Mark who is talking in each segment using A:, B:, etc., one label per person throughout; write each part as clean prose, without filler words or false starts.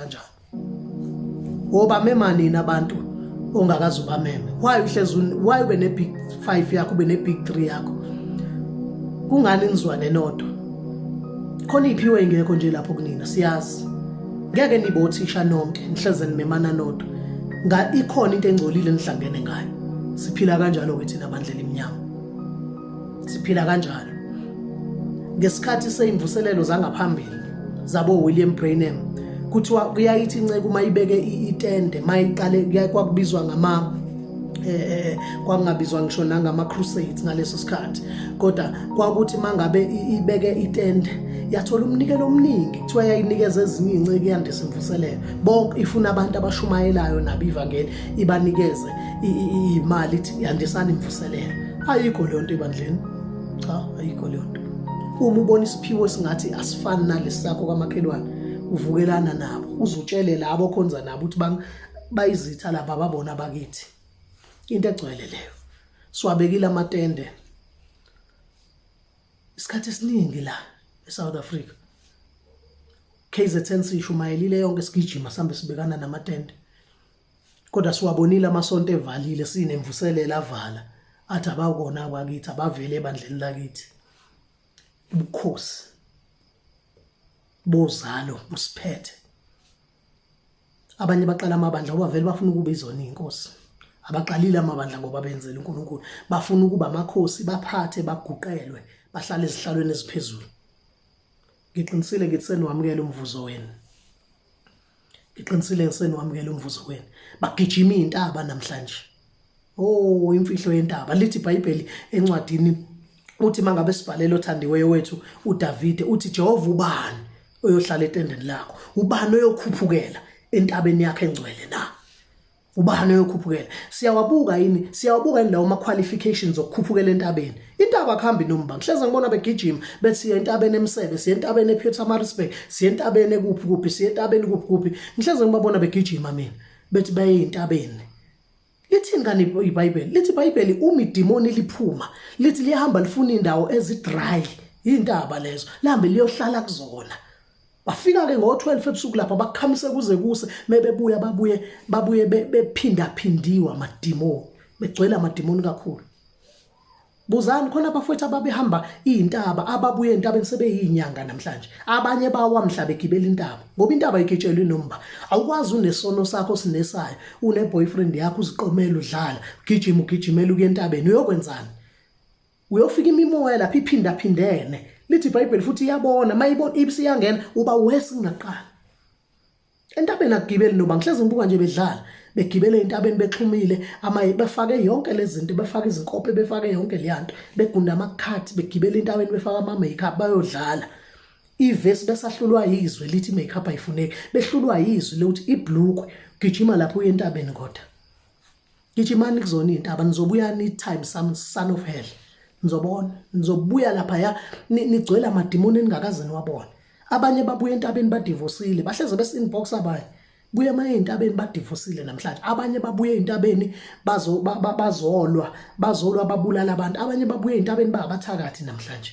A: Kanjani? Wobamema nini abantu ongakaze ubameme? Why uhlezi why ube ne big 5 yakho ube ne big 3 yakho? Kungani nizwane nodwa? Khona iphiwe ingekho nje lapho kunina siyazi. Ngeke nibe othisha nonke nihleze nimemana nodwa. Nga ikhona into engcolile nihlangene ngayo. Siphila kanjalo ke thina bandlela imnyama. Siphila kanjalo. Ngesikhathi seyimvuselelo zangaphambili zabo William Branham kuthiwa kuyayithi inceku uma ibeke itende mayiqale kwakubizwa ngama eh, eh, eh kwakungabizwa ngisho nangama crusades ngaleso sikhathi kodwa kwakuthi mangabe ibeke itende yathola umnikelo omningi kuthiwa yayinikeza ezinye iy'nceku yandisa imvuselelo bonke ifuna abantu abashumayelayo nabo ivangeli ibanikeze imali ithi yandisani imvuselelo ayikho leyo nto ebandleni cha ayikho leyo nto uma ubona isiphiwo esingathi asifani nalesi sakho kamakhelwane uvukelana nabo uzutshele labo okhonza nabo ukuthi bayizitha laba babona bakithi into egcwele leyo siwabekile amatende isikhathi esiningi la eSouth Africa KZN sishumayelile yonke sigijima sambe sibekana namatende Kodwa siwabonile amasonto evalile sinemvuselelo avala athi abakona abakithi abavele ebandleni lakithi. Ubukhosi bozalo busiphethe. Abanye baqala amabandla ngoba vele bafuna ukuba izona izinkosi. Abaqalile amabandla ngoba benzela uNkulunkulu. Bafuna ukuba amakhosi baphathe baguqelwe bahlale ezihlalweni eziphezulu. Ngiqinisile ngithi seniwamukele umvuzo wenu. Ngiqinisile seniwamukele umvuzo wenu. Bagijima iy'ntaba namhlanje. Oh, imfihlo yentaba. Lithi iBhayibheli encwadini uthi mangabe sibhalele othandiweyo wethu uDavide uthi Jehova ubani oyohlala etendeni lakho? Ubani oyokhuphukela entabeni yakhe engcwele na? Ubani oyokhuphukela? Siyawabuka yini? Siyawabuka yini lawo ma-qualifications okukhuphukela entabeni? Intaba akuhambi noma ngihleze ngibona begijima bethi siya entabeni eMsebe, siya entabeni ePietermaritzburg, siya entabeni ekuphi kuphi, siya entabeni kuphi kuphi. Ngihleze ngibabona begijima mina bethi baye entabeni. Lithini kani iBhayibheli? Lithi iBhayibheli uma idimoni liphuma, lithi liyahamba lifuna indawo ezi-dry, iy'ntaba lezo, lihambe liyohlala kuzona. Bafika-ke ngo-12 ebusuku lapha bakhamise kuze kuse mebebuya babuye babuye bephindaphindiwe amadimoni begcwele amadimoni kakhulu. Buzani khona abafowethu ababehamba iy'ntaba ababuye entabeni sebeyinyanga namhlanje. Abanye bawa mhla begibela intaba ngoba intaba igitshelwe inomba. Awukwazi unesono sakho sinesayo une-boyfriend yakho uziqomela udlala ugijima ugijimela ukuya entabeni uyokwenzani? Uyofika imimoya lapha iphindaphindene. Lithi iBhayibheli futhi iyabona, mayibona ibisiyangena uba worse kunakuqala. Entabeni akugibeli noba ngihlezi ngibuka nje bedlala begibele entabeni bexhumile amaye befake yonke lezi zinto befake izinkophe befake yonke leyanto begunda amakhathi begibele entabeni befake ama makeup bayodlala ivesi besahlulwa yizwe lithi makeup ayifuneki behlulwa yizwi lokuthi iblukwe gijima lapho uye entabeni kodwa Gijimani kuzona iy'ntaba nizobuya ni-time some son of hell nizobona nizobuya laphaya nigcwele amadimoni eningakaze niwabone abanye babuya entabeni badivosile bahleze besi-inbox abanye buya emaye ey'ntabeni badivosile namhlanje abanye babuye ey'ntabeni bazolwa bazolwa babulala abantu abanye babuye ey'ntabeni bangabathakathi namhlanje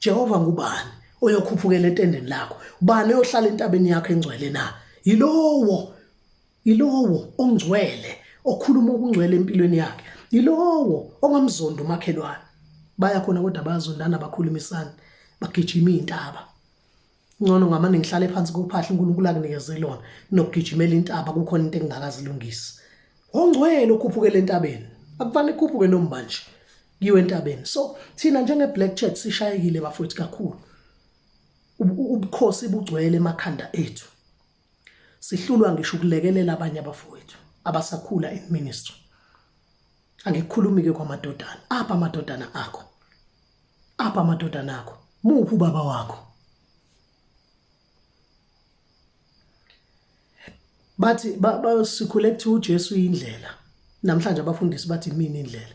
A: Jehova ngubani oyokhuphukela etendeni lakho ubani oyohlala entabeni yakho engcwele na yilowo Yilowo ongcwele okhuluma okungcwele empilweni yakhe. Yilowo ongamzondi umakhelwane. Baya khona kodwa bayazondana bakhulumisana bagijima iy'ntaba. Ngcono ngamane ngihlale phansi kophahla uNkulunkulu akunikeze lona kunokugijimela intaba kukhona into engingakazilungisi. Ongcwele okhuphukela entabeni. Akufanele kukhuphuke noma manje kuyiwe entabeni. So thina njenge-Black Church sishayekile bafowethu kakhulu. Ubukhosi bugcwele emakhanda ethu. Sihlulwa ngisho ukulekelela abanye abafowethu abasakhula in ministry. Angikukhulumi ke kwamadodana. Apha amadodana akho. Apha amadodana akho. Muphi ubaba wakho? Bathi sikhule kuthiwa uJesu uyindlela. Namhlanje abafundisi bathi mina indlela.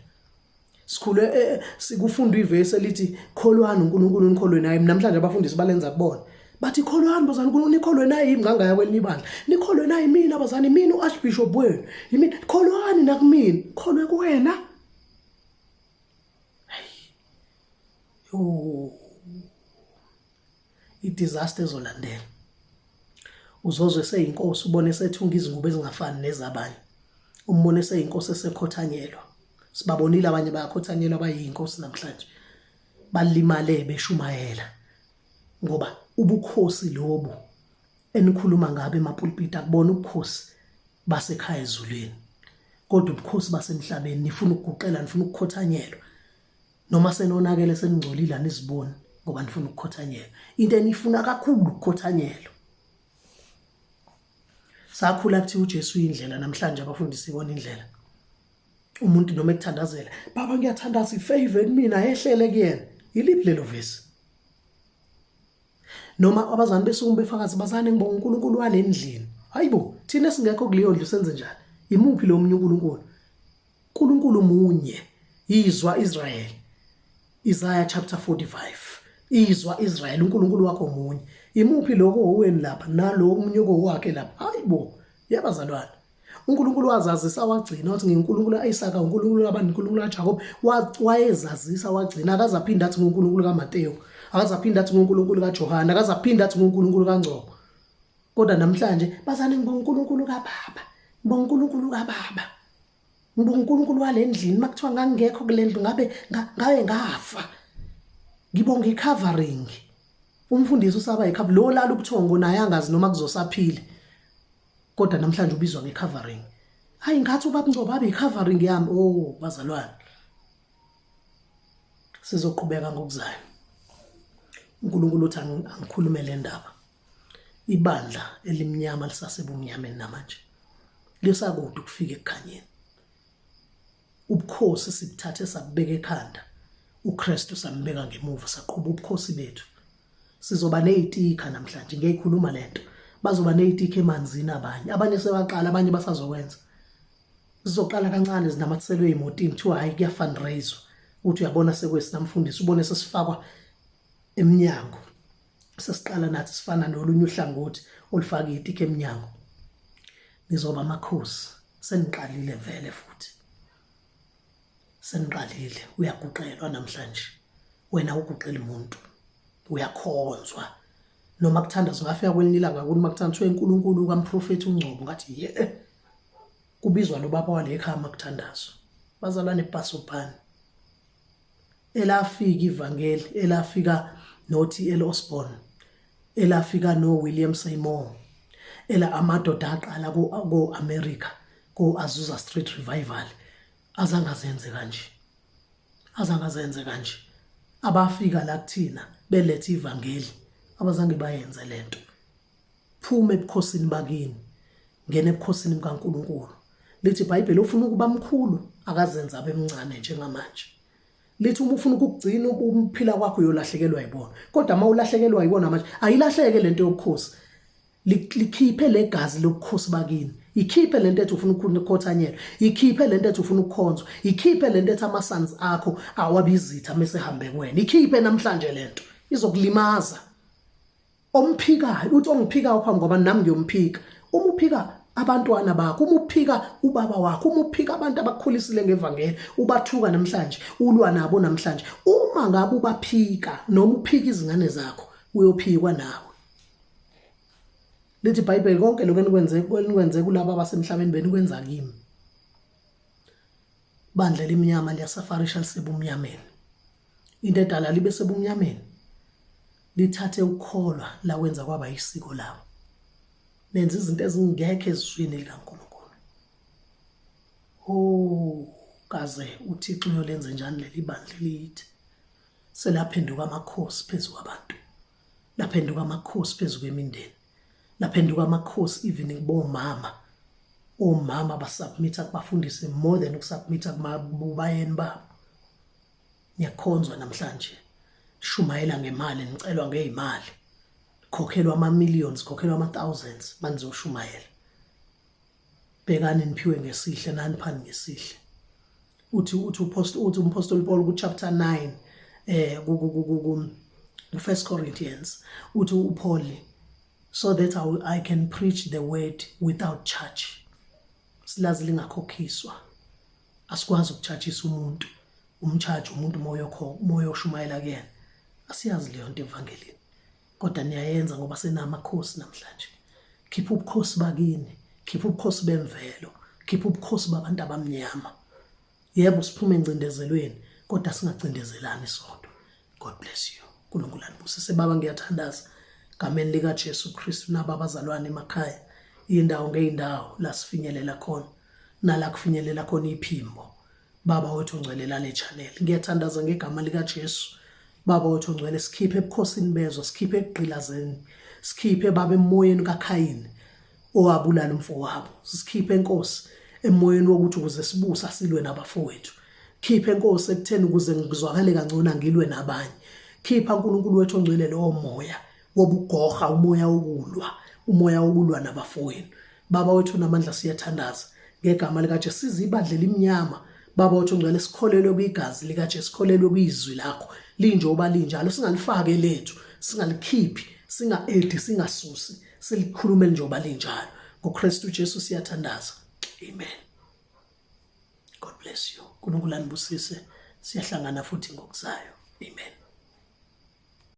A: Sikhule eh, eh, sikufunda ivesi elithi kholwani uNkulunkulu nikholwe naye. Namhlanje abafundisi balenza kubona. Bathi kholwani bazani uNkulunkulu nikholwe naye yimi ngangaya kwelinye ibandla. Nikholwe naye mina bazani mina uArchbishop wenu. Yimina kholwani nakumina. Kholwe kuwena. Yo. I-disaster ezolandela. Uzozwa eseyinkosi ubone esethunga izingubo ezingafani nezabanye. Umbone eseyinkosi esekhothanyelwa. Sibabonile abanye bayakhothanyelwa bayinkosi namhlanje. Balimale beshumayela ngoba ubukhosi lobu enikhuluma ngabo emapulpiti akubona ubukhosi basekhaya ezulwini kodwa ubukhosi basemhlabeni nifuna ukuguqela nifuna ukukhothanyelwa noma senonakele seningcolile aniziboni ngoba nifuna ukukhothanyelwa into enifuna kakhulu ukukhothanyelwa sakhula kuthiwa uJesu uyindlela namhlanje abafundisi ibona indlela umuntu noma ekuthandazela baba ngiyathandaza ifavor kumina yehlele kuyena yiliphi lelo vesi noma abazali besuku befakazi bazane ngibonga uNkulunkulu walendlini hayibo thina singekho kuleyo ndlu senze njani imuphi lo munye uNkulunkulu uNkulunkulu munye izwa Israel Isaiah chapter 45 izwa Israel uNkulunkulu wakho munye imuphi lokho oweni lapha nalo omunye wakhe lapha hayibo yabazalwane uNkulunkulu wazazisa wagcina wathi nginguNkulunkulu kaIsaka uNkulunkulu kaBani uNkulunkulu kaJakobe wayezazisa wagcina akazaphinda athi nguNkulunkulu kaMateyu akazaphinda athi nguNkulunkulu kaJohane akazaphinda athi nguNkulunkulu kaNgcobo kodwa namhlanje bazane ngibonga uNkulunkulu kababa ngibonga uNkulunkulu kababa ngibonga uNkulunkulu walendlini makuthiwa ngangingekho kule ndlu ngabe ngabe ngafa ngibonga i-covering umfundisi usaba ikhava lo lala ubuthongo naye angazi noma kuzosaphile kodwa namhlanje ubizwa nge-covering hayi ngathi ubaba Ngcobo abe i-covering yami oh bazalwane sizoqhubeka ngokuzayo uNkulunkulu uthi angikhulume le ndaba ibandla elimnyama lisasebumnyameni namanje lisakude ukufika ekukhanyeni ubukhosi sibuthathe sabubeka ekhanda uKristu sambeka ngemuva saqhuba ubukhosi bethu Sizoba nezitikha namhlanje ngiyayikhuluma lento. Bazoba nezitikha emanzini abanye. Abanye sebaqala abanye basazokwenza. Zizoqala kancane zinamathiselwe emotini kuthiwa hayi kuya fundraise. Uthi uyabona sekwesinamfundisi ubone sesifakwa emnyango. Sesiqala nathi sifana nolunye uhlangothi olufaka itikha emnyango. Nizoba amakhosi seniqalile vele futhi. Seniqalile uyaguqelwa namhlanje. Wena uguqela umuntu. Uyakhonzwa. Noma kuthandaza ungafika kwelinye ilanga kuthi makuthanda kuthiwa uNkulunkulu kamprofethi uNgcobo ngathi ye kubizwa lo baba wale ekhaya makuthandazwa. Bazalwane bhasobhani. Elafika ivangeli elafika noT.L Osborn elafika noWilliam Seymour ela amadoda aqala ko America ko Azusa Street Revival azange azenze kanje azange azenze kanje abafika la kuthina beletha ivangeli abazange bayenze lento phuma ebukhosini bakini ngena ebukhosini bukaNkulunkulu lithi iBhayibheli ufuna ukuba mkhulu akazenza abe mncane njengamanje lithi uma ufuna ukugcina ukuphila kwakho uyolahlekelwa yibona kodwa uma ulahlekelwa yibona manje ayilahleke lento yobukhosi likhiphe legazi lobukhosi bakini ikhiphe lento ethi ufuna ukukhothanyelwa ikhiphe lento ethi ufuna ukukhonzwa ikhiphe lento ethi ama-sons akho awabizitha mese hambe kuwena ikhiphe namhlanje lento izokulimaza omphikayo uthi ongiphikayo phambi kwabantu nami ngiyomphika uma uphika abantwana bakho uma uphika ubaba wakho uma uphika abantu abakukhulisile ngevangeli ubathuka namhlanje ulwa nabo namhlanje uma ngabe ubaphika noma uphika izingane zakho uyophikwa nawe lithi iBhayibheli konke lokho enikwenze enikwenze kulabo abasemhlabeni benikwenza kimi bandla elimnyama liyasafarisha lisebumnyameni into edala libe sebumnyameni lithathe ukukholwa lakwenza kwaba isiko lawo nenza izinto ezingekho ezwini likaNkulunkulu oh kaze uThixo uyolenze njani leli bandla eliyithi selaphenduka amakhosi phezu kwabantu laphenduka amakhosi phezu kwemindeni laphenduka amakhosi even kubomama omama basubmitha kubafundisi more than ukusubmitha kubayeni babo niyakhonzwa namhlanje shumayela ngemali nicelwa ngezimali khokhelwa ama millions khokhelwa ama thousands manizoshumayela bhekani niphiwe ngesihle nani phani ngesihle uthi uthi upost uthi umpostoli Paul ku chapter 9 eh ku ku ku ku First Corinthians uthi uPaul so that I, I can preach the word without charge silazi lingakhokhiswa asikwazi ukuchajisa umuntu umcharge umuntu moyokho moyoshumayela kuyena asiyazi leyo nto evangelini kodwa niyayenza ngoba senamakhosi namhlanje. Khipha ubukhosi bakini, khipha ubukhosi bemvelo, khipha ubukhosi babantu abamnyama. Yebo siphume engcindezelweni kodwa singacindezelani sodwa. God bless you. uNkulunkulu anibusise baba ngiyathandaza gameni lika Jesu Kristu naba abazalwane emakhaya indawo ngeindawo la sifinyelela khona nala kufinyelela khona iphimbo baba wethu ongcwele lale channel ngiyathandaza ngegama lika Jesu baba wethu ongcwele sikhiphe ebukhosini bezwa sikhiphe ekugqilazeni sikhiphe baba emoyeni kaKhayini owabulala umfowabo sikhiphe enkosi emoyeni wokuthi ukuze sibusa silwe nabafowethu khiphe enkosi ekutheni ukuze ngizwakale kangcono ngilwe nabanye khipha uNkulunkulu wethu ongcwele lowo moya wobugoha umoya wokulwa umoya wokulwa nabafowenu baba wethu namandla siyathandaza ngegama likaJesu siza ibandla elimnyama baba wethu ongcwele sikholelwe kwigazi likaJesu sikholelwe kwizwi lakho linjengoba linjalo singalifaki elethu singalikhiphi singa-edi singasusi silikhulume njengoba linjalo ngoKristu Jesu siyathandaza amen God bless you uNkulunkulu anibusise siyahlangana futhi ngokuzayo amen.